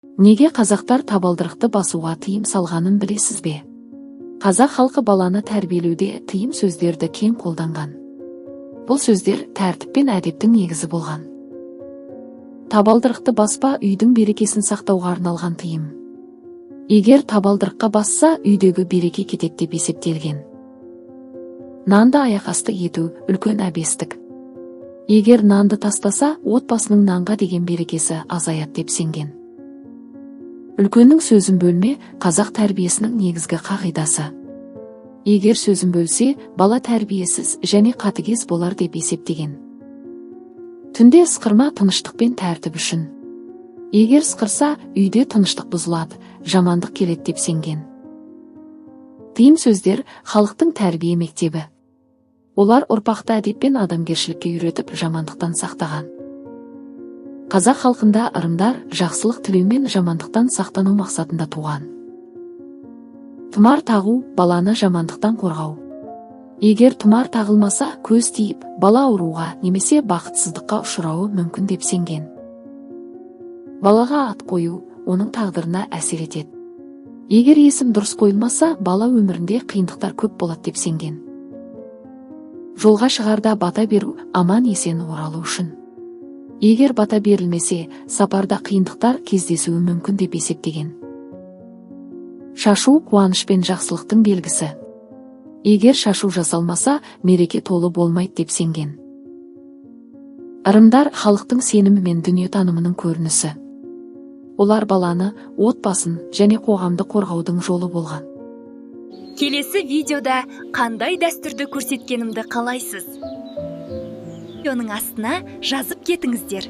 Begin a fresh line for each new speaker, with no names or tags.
Неге қазақтар табалдырықты басуға тыйым салғанын білесіз бе? Қазақ халқы баланы тәрбиелеуде тыйым сөздерді кең қолданған. Бұл сөздер тәртіп пен әдептің негізі болған. Табалдырықты баспа — үйдің берекесін сақтауға арналған тыйым. Егер табалдырыққа басса, үйдегі береке кетеді деп есептелген. Нанды аяқасты ету — үлкен әбестік. Егер нанды тастаса, отбасының нанға деген берекесі азаяды деп сенген. Үлкеннің сөзін бөлме — қазақ тәрбиесінің негізгі қағидасы. Егер сөзін бөлсе, бала тәрбиесіз және қатыгез болар деп есептеген. Түнде ысқырма — тыныштық пен тәртіп үшін. Егер ысқырса, үйде тыныштық бұзылады, жамандық келеді деп сенген. Тыйым сөздер — халықтың тәрбие мектебі. Олар ұрпақты әдеп пен адамгершілікке үйретіп, жамандықтан сақтаған. Қазақ халқында ырымдар жақсылық тілеу мен жамандықтан сақтану мақсатында туған. Тұмар тағу — баланы жамандықтан қорғау. Егер тұмар тағылмаса, көз тиіп, бала ауруға немесе бақытсыздыққа ұшырауы мүмкін деп сенген. Балаға ат қою оның тағдырына әсер етеді. Егер есім дұрыс қойылмаса, бала өмірінде қиындықтар көп болады деп сенген. Жолға шығарда бата беру — аман есен оралу үшін. Егер бата берілмесе, сапарда қиындықтар кездесуі мүмкін деп есептеген. Шашу — қуаныш пен жақсылықтың белгісі. Егер шашу жасалмаса, мереке толы болмайды деп сенген. Ырымдар — халықтың сенімі мен дүниетанымының көрінісі. Олар баланы, отбасын және қоғамды қорғаудың жолы болған.
Келесі видеода қандай дәстүрді көрсеткенімді қалайсыз? Видеоның астына жазып кетіңіздер.